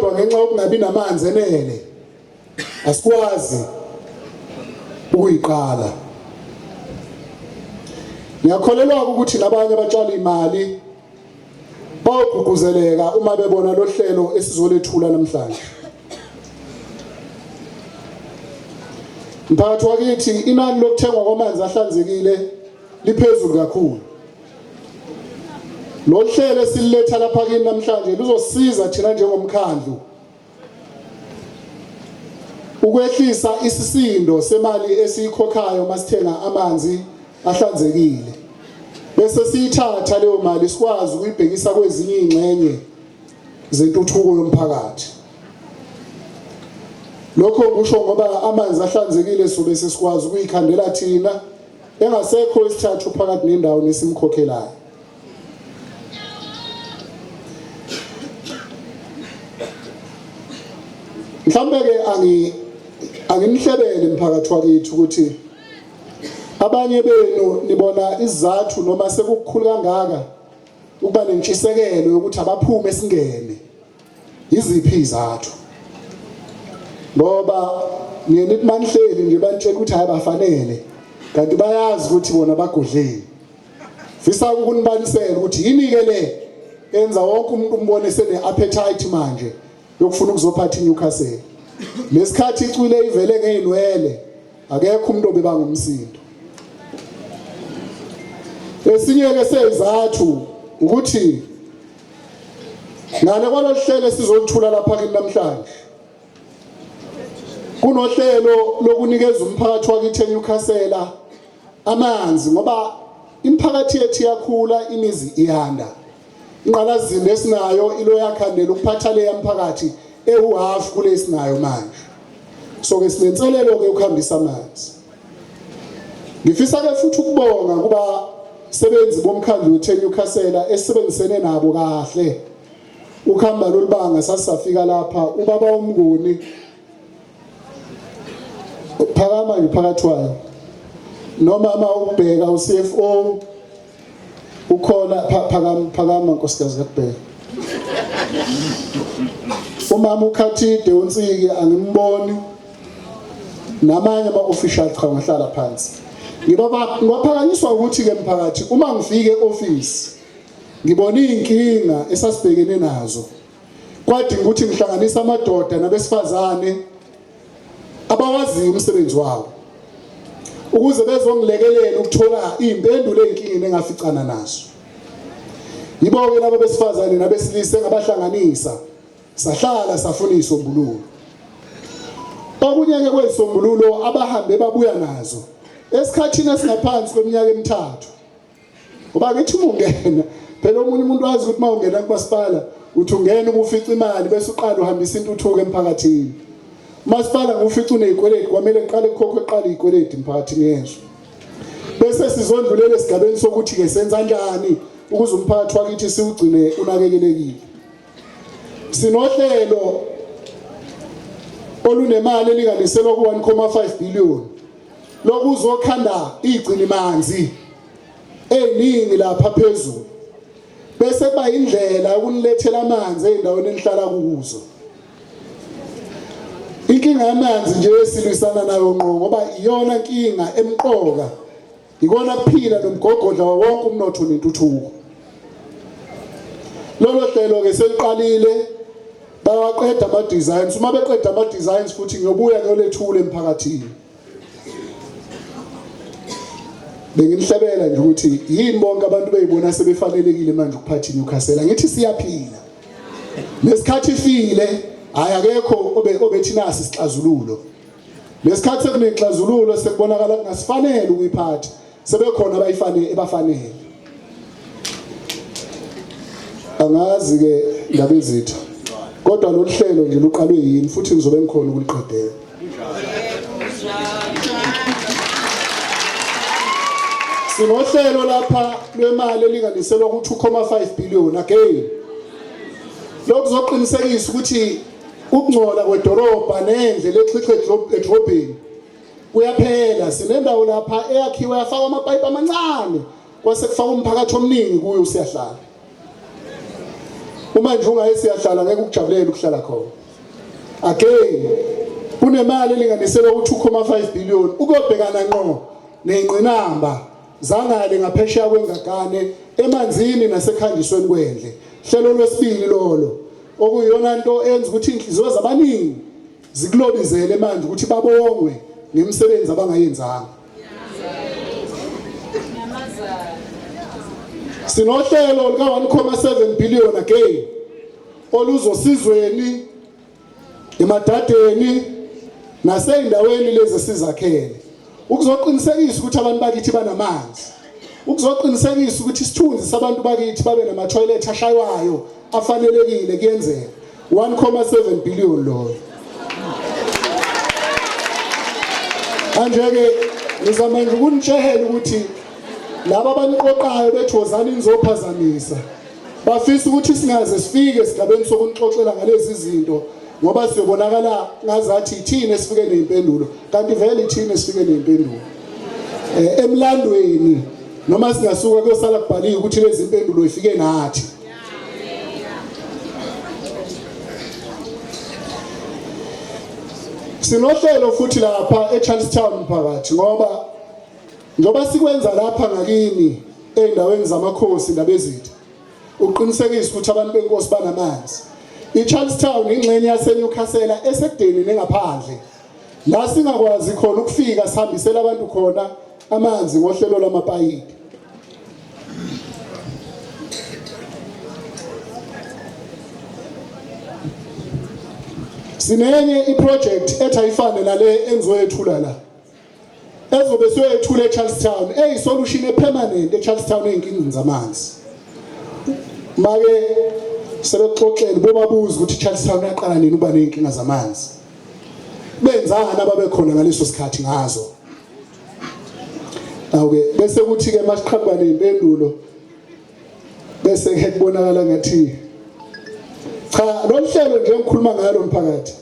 Kodwa ngenxa yokungabi namanzi enele asikwazi ukuyiqala. Ngiyakholelwa ukuthi nabanye abatshala imali bayogqugquzeleka uma bebona lo hlelo esizolethula namhlanje. Mphakathi wakithi, inani lokuthengwa kwamanzi ahlanzekile liphezulu kakhulu. Lo hlelo esililetha lapha kini namhlanje luzosiza thina njengomkhandlu ukwehlisa isisindo semali esiyikhokhayo masithenga amanzi ahlanzekile, bese siyithatha leyo mali sikwazi ukuyibhekisa kwezinye izingxenye zentuthuko yomphakathi. Lokho ngisho ngoba amanzi ahlanzekile sobe sesikwazi ukuyikhandela thina engasekho isithathu phakathi nendawo nesimkhokhelayo. Mhlambe ke anginihlebele mphakathi wakithi ukuthi abanye benu nibona izathu noma sekukukhulu kangaka ukuba nentshisekelo yokuthi abaphume singene. Yiziphi izathu? Ngoba niye nithi manihleli nje banitshela ukuthi hayi bafanele, kanti bayazi ukuthi bona bagodleni. Fisa ukunibalisela ukuthi yini ke le enza wonke umuntu umbone sene appetite manje yokufuna ukuzophatha iNewcastle. Lesikhathi icwile ivele ngezinwele, akekho umuntu obebanga umsindo. Esinye ke sezathu ukuthi ngale kwalolu hlelo esizoluthula lapha kini namhlanje, kunohlelo lokunikeza umphakathi wakithi eNewcastle amanzi, ngoba imiphakathi yethu iyakhula, imizi iyanda. Inqalasizinda esinayo iloyakhandela ukuphatha leya mphakathi ewu-half kule esinayo manje. So ke sinenselelo ke ukuhambisa amanzi. Ngifisa ke futhi ukubonga kuba sebenzi bomkhandlu wethu eNewcastle esebenzisene nabo kahle. Ukuhamba lolubanga sasafika lapha ubaba uMnguni phakama nje phakathi wayo nomama ukubheka uCFO ukhona. Phakama, phakama nkosikazi kaKubheka. Umama uKhathide uNsiki angimboni, namanye ama-official. Cha, ngahlala phansi. Ngibaphakanyiswa ukuthi ke mphakathi, uma ngifike e-office ngibona iy'nkinga esasibhekene nazo, kwadinga ukuthi ngihlanganise amadoda nabesifazane abawaziyo umsebenzi wabo ukuze bezongilekelela ukuthola iy'mpendulo ey'nkingeni engaficana nazo. Yibo-ke laba besifazane nabesilisa engabahlanganisa, sahlala safuna iy'sombululo. Okunye-ke kwezisombululo abahambe babuya nazo esikhathini esingaphansi kweminyaka emithathu, ngoba ngithi uma ungena phela omunye umuntu wazi ukuthi uma ungena kumasipala uthi ungena ubufica imali bese uqala uhambisa intuthuko emphakathini. Umasipala ngufica unezikweleti, kwamele kuqale kukhokhwe kuqala izikweleti emphakathini yezwe, bese sizondlulela esigabeni sokuthi ke senza kanjani ukuze umphakathi wakithi siwugcine unakekelekile. Sinohlelo olunemali elinganiselwa ku-1.5 billion lokuzokhanda igcinimanzi eziningi lapha phezulu, bese kuba indlela yokunilethela amanzi ezindaweni enihlala kuzo. Inkinga yamanzi nje esilwisana nayo ngqo, ngoba iyona nkinga emqoka, ikona kuphila nomgogodla wonke umnotho nentuthuko. Lolo hlelo ke seliqalile, bayawaqeda ama-designs. Uma beqeda ama-designs futhi ngiyobuya ngiyolethula emphakathini. Benginihlebela nje ukuthi yini bonke abantu beyibona sebefanelekile manje ukuphatha iNewcastle. Ngithi siyaphila lesikhathi ifile, hayi akekho obethi nasi isixazululo. Lesikhathi sekunexazululo, sekubonakala kungasifanele ukuyiphatha, sebekhona abayifanele ebafanele. Angazi ke ndaba ezitha, kodwa lolu hlelo nje luqalwe yini futhi ngizobe ngikhona ukuliqedela. Sinohlelo lapha lwemali elinganiselwa ku-2.5 billion again lokuzoqinisekisa ukuthi ukungcola kwedolobha nendlela exhixe edrobheni kuyaphela. Sinendawo lapha eyakhiwe yafakwa amapayipi amancane, kwase kufaka umphakathi omningi kuyo, usiyahlala. Uma nje ungaye siyahlala ngeke ukujabulela ukuhlala khona. Again kunemali elinganiselwa ku-2.5 billion ukuyobhekana ngqo ney'ngqinamba zangale ngaphesheya kwengagane emanzini nasekhanjisweni kwendle. Hlelo lwesibili lolo okuyiyona nto enza ukuthi iy'nhliziyo zabaningi zikulobizele manje ukuthi babongwe ngemisebenzi abangayenzanga. Sinohlelo lika 1.7 billion again oluzosizweni emadadeni naseyindaweni lezi sizakhele ukuzoqinisekisa ukuthi abantu bakithi banamanzi ukuzoqinisekisa ukuthi isithunzi sabantu bakithi babe nama-toilet ashaywayo afanelekile kuyenzeka 1.7 billion loyo manje-ke ngizama nje ukunitshehela ukuthi laba abaniqoqayo bethi wozani nizophazamisa bafisa ukuthi singaze sifike esigabeni sokunixoxela ngalezi zinto ngoba siyobonakala ngazathi ithina esifike nezimpendulo kanti vele ithina esifike nezimpendulo eh, emlandweni noma singasuka kuyosala kubhaliwe ukuthi lezi impendulo ifike nathi sinohlelo futhi lapha eCharlestown mphakathi ngoba njengoba sikwenza lapha ngakini ezindaweni zamakhosi ndabezitha uqinisekisa ukuthi abantu benkosi banamanzi iCharlestown ingxenye yaseNewcastle esekudeni nengaphandle la singakwazi khona ukufika sihambisela abantu khona amanzi ngohlelo lwamapayipi Sinenye iproject ethi ayifane nale engizoyethula la. Ezobe siyoyethula eCharlestown, eyisolution epermanent eCharlestown ezinkingeni zamanzi. Make sebexoxela bobabuza ukuthi iCharlestown yaqala nini uba nezinkinga zamanzi. Benzani ababekhona ngaleso sikhathi ngazo. Awuke bese kuthi ke masiqhamuka nezimpendulo bese ke kubonakala ngathi cha lo hlelo nje ngikhuluma ngalo mphakathi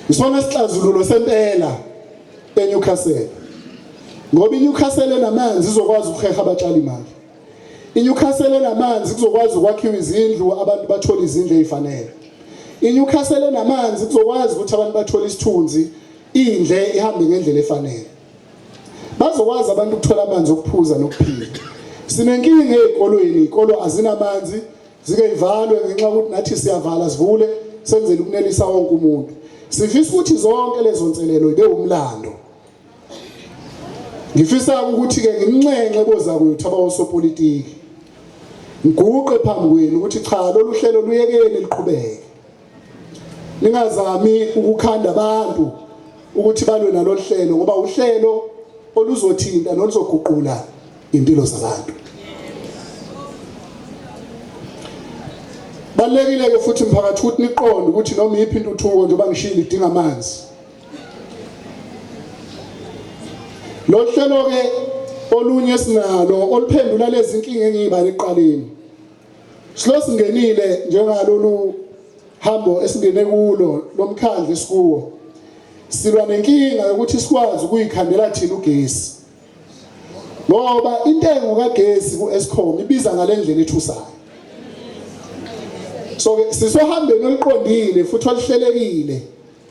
isona sixazululo sempela eNewcastle ngoba iNewcastle enamanzi izokwazi ukuheha abatshali imali iNewcastle enamanzi kuzokwazi ukwakhiwa izindlu abantu bathole izindlu ezifanele iNewcastle enamanzi kuzokwazi ukuthi abantu bathole isithunzi indle ihambe ngendlela efanele Bazokwazi abantu ukuthola amanzi okuphuza nokuphila. Sinenkinga ezikolweni, izikolo azinamanzi, zike ivalwe ngenxa yokuthi nathi siyavala sivule senzele ukunelisa wonke umuntu. Sifisa ukuthi zonke lezo nselelo ibe umlando. Ngifisa ukuthi ke nginxenxe bozakwethu abawosopolitiki. Ngiguqe phambi kwenu ukuthi cha lolu hlelo luyekeni liqhubeke. Ningazami ukukhanda abantu ukuthi balwe nalolu hlelo ngoba uhlelo oluzothinta noluzoguqula impilo zabantu. Balekile ke futhi mphakathi ukuthi niqonde ukuthi noma iyiphi intuthuko njengoba ngishilo idinga amanzi. Lo hlelo ke olunye esinalo oluphendula lezi nkinga engiyibala ekuqaleni. Silo singenile njengalolu hambo esingene kulo lomkhandlu esikuwo. Silwa nenkinga yokuthi sikwazi ukuyikhandela thina ugesi. Ngoba intengo kagesi ku-Eskom ibiza ngalendlela ethusayo. So ke sisohambeni oluqondile futhi oluhlelekile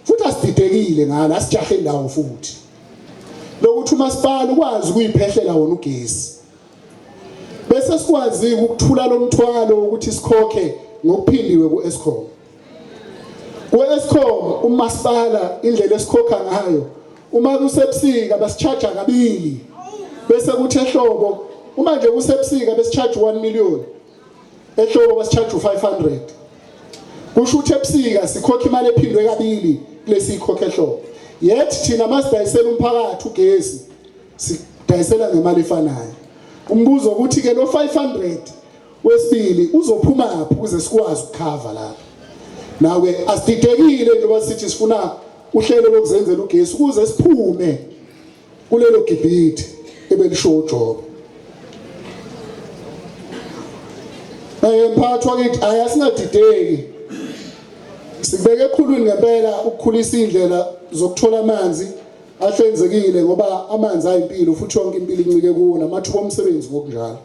futhi asididekile ngalo asijahe indawo futhi. Lokuthi umasipala ukwazi ukuyiphehlela wona ugesi. Bese sikwazi ukuthula lomthwalo ukuthi sikhokhe ngokuphindiwe ku-Eskom. Ku-Eskom umasipala indlela esikhokha ngayo uma kusebusika basicharge kabili bese kuthi ehlobo uma nje kusebusika besicharge 1 million ehlobo basicharge u500 kusho ukuthi ebusika sikhokha imali ephindwe kabili kulesikhokha ehlobo yet thina masidayisela umphakathi ugesi sidayisela ngemali efanayo umbuzo ukuthi ke lo 500 wesibili uzophuma phi ukuze sikwazi ukukhava lapha nawe asididekile njengoba sithi sifuna uhlelo lokuzenzela ugesi ukuze siphume kulelo gibhithe ebelisho uJobe mphathi wakithi hayi asingadideki sikubeke eqhulwini ngempela ukukhulisa indlela zokuthola amanzi ahlenzekile ngoba amanzi ayimpilo futhi yonke impilo incike kuwo namathuba omsebenzi ngokunjalo.